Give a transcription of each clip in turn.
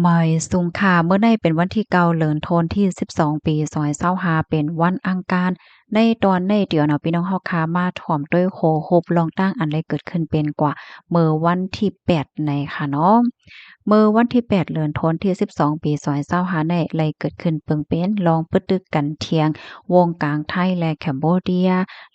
ໝາຍສູງຄ່າ ມື້ໃນເປັນວັນທີເກົ້າ ເດືອນທັນວາ ປີສອງພັນຊາວຫ້າ ເປັນວັນອັງຄານ. ໃນຕອນໃນດຽວເນາະ ພີ່ນ້ອງເຮົາຄ່ະ ມາຖອມດ້ວຍໂຄໂຮບລອງຕັ້ງອັນໄດ້ເກີດຂຶ້ນເປັນກວ່າ ເມື່ອວັນທີແປດໃນຄ່ະເນາະ. ເມື່ອວັນທີແປດ ເດືອນທັນວາ ປີສອງພັນຊາວຫ້າໃນ ໄດ້ເກີດຂຶ້ນເຊິ່ງເປັນລອງປຶດຕຶກກັນທຽງວົງກາງໄທ ແລະ ແຄມໂບເດຍ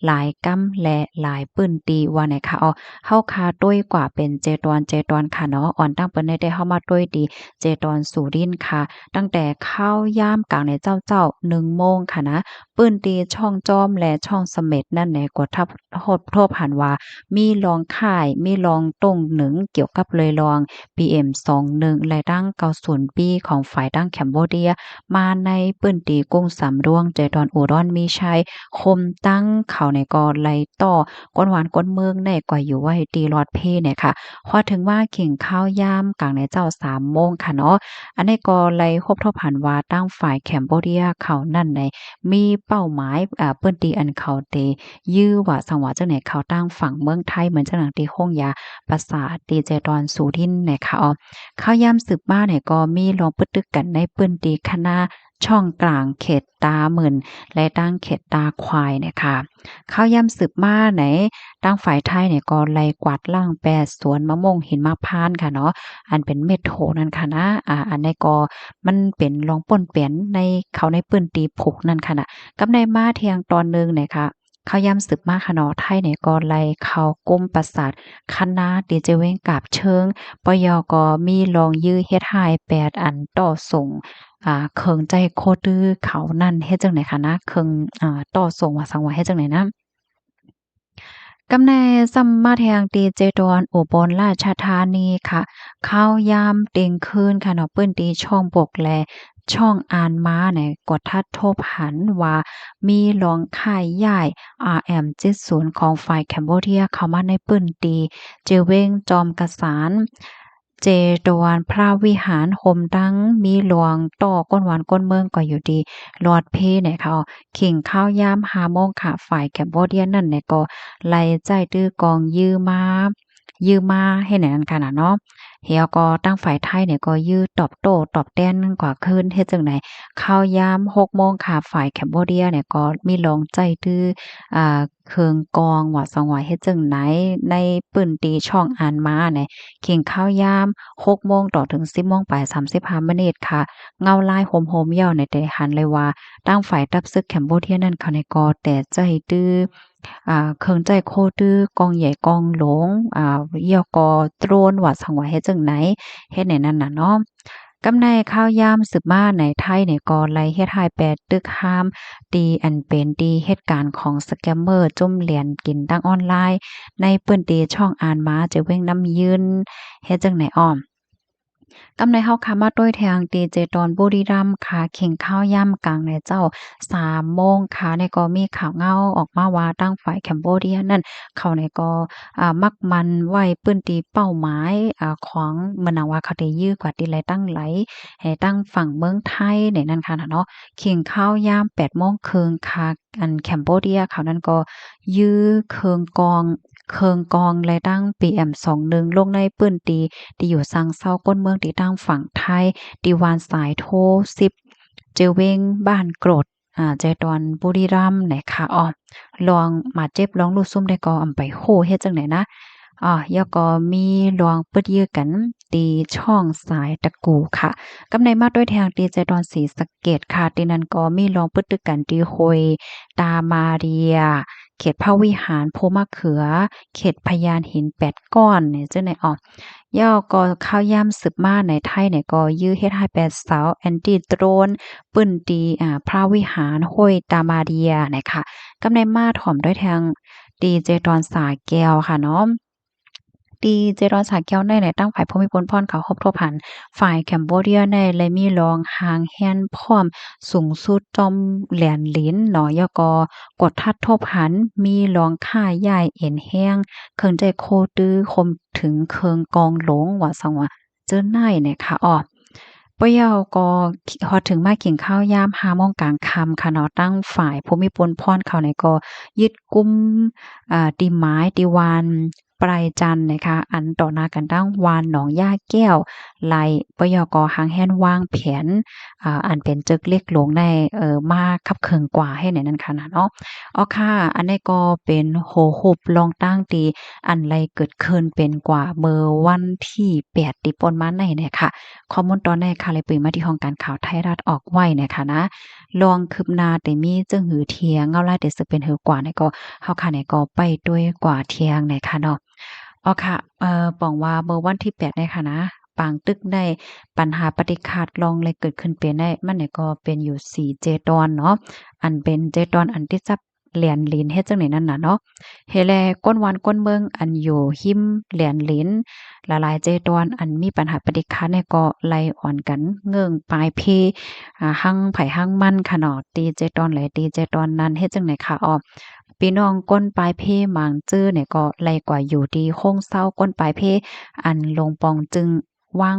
ຫຼາຍກຳ ແລະ ຫຼາຍພື້ນທີ່ວ່າໃນຄ່ະ. ເຮົາຄ່ະຕຸ້ຍກວ່າເປັນເຈຕອນເຈຕອນຄ່ະເນາະ. ອອນຕັ້ງເປີດໃນແຕ່ເຮົາມາຕຸ້ຍທີ່ເຈຕອນສຸລິນຄ່ະ ຕັ້ງແຕ່ຂ່າວຍາມກາງໃນເຊົ້າໆ ໜຶ່ງໂມງຄ່ະນະ ພື້ນທີ່ຊ່ອງຈອມ ແລະ ຊ່ອງສະເມັດນັ້ນແຫຼະ ກໍທັບ ພົບ ພົບເຫັນວ່າມີລອງຄ້າຍ ມີລອງຕົງໜຶງກ່ຽວກັບເລື່ອງ ພີເອັມ ສອງໜຶ່ງ ແລະ ທັງເກົ້າສູນບີ ຂອງຝ່າຍທາງແຄມໂບເດຍ ມາໃນພື້ນທີ່ກຸງສຳຫຼວງ ເຈຕອນອຸດອນມີໄຊ ຄົມຕັ້ງເຂົານີ້ກໍໄລ່ຕໍ່ ຄົນບ້ານຄົນເມືອງໃນກໍຢູ່ໄວ້ທີ່ລອດເພນີ້ຄ່ະ. ຮອດເຖິງມາເຄັ່ງຂ່າວຍາມກາງໃນເຊົ້າສາມໂມງຄ່ະເນາະ ອັນນີ້ກໍໄດ້ພົບທົບເຫັນວ່າ ທາງຝ່າຍແຄມໂບເດຍເຂົານັ້ນໃນ ມີເປົ້າໝາຍ ອາ ພື້ນທີ່ອັນເຂົາເຕ ຢື້ວ່າສັງວ່າຈັ່ງໃດ ເຂົ້າທາງຝັ່ງເມືອງໄທ ເໝືອນຈັ່ງດັ່ງທີ່ໂຮງຢາປະສາດ ທີ່ເຈຕອນສຸລິນແນ່ຄ່ະ. ເອົາ ຂ່າວຍາມສືບມານີ້ກໍມີລອງປຶດຕຶກກັນໃນພື້ນທີ່ຄະນາຊ່ອງກາງ ເຂດຕາໝື່ນ ແລະ ທາງເຂດຕາຄວາຍແນ່ຄ່ະ. ຂ່າວຍາມສືບມາໃນ ທາງຝ່າຍໄທນີ້ກໍໄລ່ກວາດລ້າງແປສວນມະມ່ວງຫິມມະພານຄ່ະເນາະ ອັນເປັນເມັດໂທນັ້ນຄ່ະນະ. ອາ ອັນນີ້ກໍມັນເປັນລອງປ່ນແປນໃນ ເຂົ້າໃນພື້ນທີ່ຜູກນັ້ນຄ່ະນະ. ກັບໃນມາທຽງຕອນໜຶ່ງນີ້ຄ່ະ ຂ່າວຍາມສືບມາຄ່ະເນາະ ໄທນີ້ກໍໄລ່ເຂົ້າກຸມປະສາດຄະນາ ທີ່ເຈເວັງກາບເຊີງ ປະເຍົາກໍມີລອງຢື້ເຮັດຮ້າຍແປດອັນ ຕໍ່ສົ່ງ ອາ ເຄື່ອງໃຊ້ໂຄຕື້ເຂົານັ້ນ ເຮັດຈັ່ງໃດຄ່ະນະ ເຄື່ອງ ອາ ຕໍ່ສົ່ງວ່າສັງວ່າເຮັດຈັ່ງໃດນະ. ກັບໃນຊ້ຳມາແທງທີ່ເຈຕອນອຸບົນລາຊະທານີຄ່ະ ຂ່າວຍາມຕຽງຄືນຄ່ະເນາະ ພື້ນທີ່ຊ່ອງບົກ ແລະ ຊ່ອງອານມາໃນ ກໍທັດທົບຫັນວ່າ ມີລອງຄ້າຍຍ້າຍ ອາ ເອັມ ເຈັດສິບ ຂອງຝ່າຍແຄມໂບເດຍ ເຂົ້າມາໃນພື້ນທີ່ເຈເວັງຈອມກະສານ ເຈຕະວັນພະວິຫານ ໂຮມທັງມີລວງຕໍ່ຄົນບ້ານຄົນເມືອງກໍຢູ່ທີ່ລອດເພແນ່ເຂົາ ເຄັ່ງຂ່າວຍາມຫ້າໂມງຄ່ະ ຝ່າຍແຄມໂບເດຍນັ້ນແນ່ກໍໄລ່ໃຊ້ຕື້ກອງຢື້ມາ ຢື້ມາເຮັດແນວນັ້ນຄ່ະນະເນາະ. ແລ້ວກໍທາງຝ່າຍໄທນີ້ກໍຢື້ຕອບໂຕ້ຕອບແທນກວ່າຄືນ ເຮັດຈັ່ງໃດ. ຂ່າວຍາມຫົກໂມງຄ່ະ ຝ່າຍແຄມໂບເດຍນີ້ກໍມີລອງໃຊ້ຕື້ ອາ ເຄື່ອງກອງວ່າສັງວ່າເຮັດຈັ່ງໃດ ໃນພື້ນທີ່ຊ່ອງອານມາໃນ ເຄັ່ງຂ່າວຍາມຫົກໂມງຕໍ່ເຖິງສິບໂມງປາຍສາມສິບຫ້າມະນິດຄ່ະ ເງົາລາຍໂຮມໆ ເຍົາໃນແຕ່ຫັນເລີຍວ່າ ທາງຝ່າຍທັບເສິກແຄມໂບເດຍນັ້ນເຂົານີ້ກໍແຕ່ໃຊ້ຕື້ ອາ ເຄື່ອງໃຊ້ໂຄຕື້ ກອງໃຫຍ່ກອງຫຼວງ ອາ ເຍົາກໍໂດຣນວ່າສັງວ່າເຮັດຈັ່ງໃດ ເຮັດແນວນັ້ນນະເນາະ. ກັບໃນຂ່າວຍາມສືບມາໃນໄທນີ້ກໍໄລ່ເຮັດຮ້າຍແປດຕຶກຮາມ ທີ່ອັນເປັນທີ່ເຮັດການຂອງສະແກມເມີຈຸ້ມຫຼຽນກິນທາງອອນລາຍ ໃນພື້ນທີ່ຊ່ອງອານມາ ເຈເວັງນ້ຳຍືນ ເຮັດຈັ່ງໃດອ້ອມ. ກັບໃນເຮົາຄ່ະມາໂຕ້ຍແທງທີ່ເຈຕອນບຸລີຣຳຄ່ະ ເຄັ່ງຂ່າວຍາມກາງໃນເຈົ້າສາມໂມງຄ່ະ ນີ້ກໍມີຂ່າວເງົາອອກມາວ່າ ທາງຝ່າຍແຄມໂບເດຍນັ້ນ ເຂົານີ້ກໍ ອາ ມັກໝັ້ນໄວ້ພື້ນທີ່ເປົ້າໝາຍ ອາ ຂອງ ເໝືອນໜັງວ່າເຂົາໄດ້ຢື້ກວ່າທີ່ຫຼາຍຕັ້ງຫຼາຍ ໃຫ້ທາງຝັ່ງເມືອງໄທໃນນັ້ນຄ່ະນະເນາະ. ເຄັ່ງຂ່າວຍາມແປດໂມງເຄິ່ງຄ່ະ ອັນແຄມໂບເດຍເຂົານັ້ນກໍຢື້ເຄື່ອງກອງ ເຄື່ອງກອງ ແລະ ທັງ ພີເອັມ ສອງໜຶ່ງ ລົງໃນພື້ນທີ່ ທີ່ຢູ່ຊານເຊົາຄົນເມືອງທີ່ທາງຝັ່ງໄທ ທີ່ບ້ານສາຍໂທສິບ ເຈເວັງບ້ານໂກຣດ ອາ ເຈຕອນບຸລີຣຳແນ່ຄ່ະ. ອາ ລອງບາດເຈັບ ລອງລູດຊຸມໄດ້ກໍອຳໄປໂຫເຮັດຈັ່ງໃດນະ. ອາ ແລ້ວກໍມີລອງປຶດຢື້ກັນທີ່ຊ່ອງສາຍຕະກູ່ຄ່ະ. ກັບໃນມາໂຕ້ຍແທງທີ່ເຈຕອນສີສະເກດຄ່ະ ທີ່ນັ້ນກໍມີລອງປຶດຕຶກກັນທີ່ຫ້ວຍຕາມາເຣຍ ເຂດພະວິຫານພູມະເຂືອ ເຂດພະຍານຫີນແປດກ້ອນ ຈັ່ງໃດອອກ. ແລ້ວກໍຂ່າວຍາມສືບມາໃນໄທນີ້ກໍຢື້ເຮັດຮ້າຍແປດເສົາ ແອນຕີໂດຣນ ພື້ນທີ່ ອາ ພະວິຫານຫ້ວຍຕາມາເຣຍນະຄະ. ກັບໃນມາຖອມໂຕ້ຍແທງທີ່ເຈຕອນສາແກ້ວຄ່ະເນາະ. ທີ່ເຈຕອນສາແກ້ວໃນ ໃນທາງຝ່າຍພູມີພົນພອນເຂົາຮົບທົບຫັນ ຝ່າຍແຄມໂບເດຍໃນ ແລະ ມີລອງຮ່າງແຮນພ້ອມສູງສຸດຈອມແດນດິນເນາະ. ແລ້ວກໍກວດທັດທົບຫັນ ມີລອງຄ້າຍ້າຍເອັນແຮງ ເຄື່ອງໃຊ້ໂຄຕື້ ຮວມເຖິງເຄື່ອງກອງຫຼວງ ວ່າຊັ້ນວ່າ ເຈີນາຍນະຄະ. ອອກ ປະເຍົາກໍຮອດເຖິງມາກິນເຂົ້າຍາມຫ້າໂມງກາງຄ່ຳຄ່ະເນາະ. ທາງຝ່າຍຜູ້ມີປຸນພອນເຂົານີ້ກໍຍຶດກຸມ ອາ ຕີໝາຍ ຕີວ່ານ ປາຍຈັນນະຄະ ອັນຕໍ່ໜ້າກັນທັງວານໜອງຢາແກ້ວ ໄລ່ປະຢອກກໍຫາງແຮນວາງແຜນ ອາ ອັນເປັນເຈິກເລັກຫຼວງໃນ ເອີ ມາຂັບເຄື່ອນກວ່າໃຫ້ໃນນັ້ນຂະນະເນາະ. ອໍ ຄ່ະ ອັນນີ້ກໍເປັນຫົວຮູບລອງຕັ້ງທີ່ອັນໄດ້ເກີດຂຶ້ນເປັນກວ່າເມື່ອວັນທີແປດທີ່ຜ່ານມາໃນນະຄະ. ຂໍ້ມູນຕອນໃນຄະ ໄດ້ປຶ້ງມາທີ່ຫ້ອງການຂ່າວໄທລັດອອກໄວ້ນະຄະນະ. ລອງຄືບໜ້າແຕ່ມີເຊິ່ງຫືອທຽງ ເງົາລາຍແຕ່ເຊິ່ງເປັນຫືອກວ່າໃນກໍ ເຮົາຄະແນນກໍໄປດ້ວຍກວ່າທຽງນະຄະເນາະ. ອໍ ຄ່ະ ເອີ ປອງວ່າເມື່ອວັນທີແປດໃນຄະນະ ປາງຕຶກໄດ້ ບັນຫາປະຕິຂັດລອງໄດ້ເກີດຂຶ້ນເປັນໄດ້ ມັນນະກໍເປັນຢູ່ສີ່ເຈຕອນເນາະ. ອັນເປັນເຈຕອນອັນຕິດກັບແລນລິນ ເຮັດຈັ່ງໃດນັ້ນນະເນາະ. ເຮັດແລ້ວຄົນບ້ານຄົນເມືອງອັນຢູ່ຮິມແລນລິນ ຫຼາຍໆເຈຕອນອັນມີບັນຫາປະຕິຂັດນີ້ກໍໄລ່ອ່ອນກັນເງື່ອນປາຍເພ ອາ ຮັງໃຜຮັງມັນຄະເນາະ ຕີເຈຕອນໃດຕີເຈຕອນນັ້ນ ເຮັດຈັ່ງໃດຄະ. ອໍ ພີ່ນ້ອງຄົນປາຍເພບາງເຈີນີ້ກໍໄລ່ກວ່າຢູ່ທີ່ໂຮງເຊົາຄົນປາຍເພ ອັນລົງປອງຈຶ່ງ ວາງ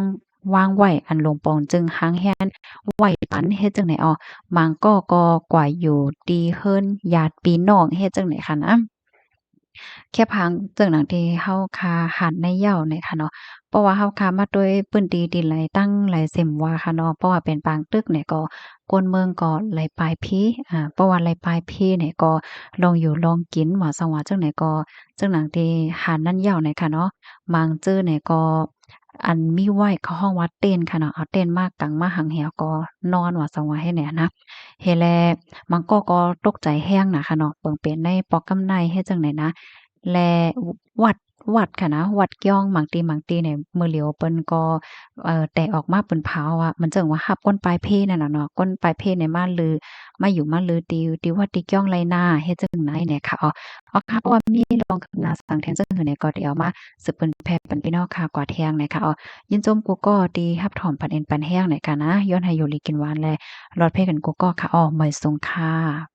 ວາງໄວ້ ອັນລົງປອງຈຶ່ງຫາງແຮນໄວ້ປັນ ເຮັດຈັ່ງໃດ. ອໍ ບາງກໍກໍກວ່າຢູ່ທີ່ເຮືອນຍາດພີ່ນ້ອງ ເຮັດຈັ່ງໃດຄະນະ. ແຄບຫາງເຊິ່ງດັ່ງທີ່ເຮົາຄາຫານໃນເຍົານີ້ຄະເນາະ ເພາະວ່າເຮົາຄາມາໂດຍພື້ນທີ່ທີ່ຫຼາຍຕັ້ງຫຼາຍເສັມວ່າຄະເນາະ ເພາະວ່າເປັນປາງຕຶກນີ້ກໍຄົນເມືອງກໍໄລ່ປາຍເພ ອາ ເພາະວ່າໄລ່ປາຍເພນີ້ກໍລອງຢູ່ລອງກິນວ່າຊັ້ນວ່າ ຈັ່ງໃດກໍ ເຊິ່ງດັ່ງທີ່ຫານນັ້ນເຍົານີ້ຄະເນາະ ບາງເຈີນີ້ກໍ ອັນມີໄວ້ເຂົາຮ້ອງວ່າເຕັນຄະເນາະ ເອົາເຕັນມາກາງມາຫາງແຮວກໍນອນວ່າຊັ້ນວ່າໃຫ້ແນ່ນະ. ເຮັດແລ້ວບາງກໍກໍຕົກໃຈແຮງນະຄະເນາະ ເບິ່ງເປັນໃນປອກກຳໄນເຮັດຈັ່ງໃດນະ. ແລະ ວັດ ວັດຄະນະ ວັດກ້ຽງ ບາງທີ່ ບາງທີ່ນີ້ມື້ຫຼຽວເພິ່ນກໍ ເອີ ແຕ່ອອກມາເປັນຂ່າວວ່າ ມັນເຊິ່ງວ່າຮັບຄົນປາຍເພນັ້ນນະເນາະ ຄົນປາຍເພນີ້ມາລື ມາຢູ່ມາລືທີ່ ທີ່ວັດທີ່ກ້ຽງໄລ່ນາ ເຮັດຈັ່ງໃດແນ່ຄະ. ອໍ ອໍ ຄ່ະ ເພາະວ່າມີລອງຄືບໜ້າສັງແທນເຊິ່ງຫືອໃດກໍໄດ້ເອົາມາ ສືບເຜີຍແຜ່ປັນພີ່ນ້ອງຂ້າກວ່າທຽງນະຄະ. ອໍ ຍິນຊົມກູ່ກໍທີ່ຮັບຖອມປັນເອັນປັນແຮງນະຄະນະ ຍ້ອນໃຫ້ຢູ່ດີກິນຫວານ ແລະ ລອດເພກັນກູ່ກໍຄະ. ອໍ ໝາຍສົງຄະ.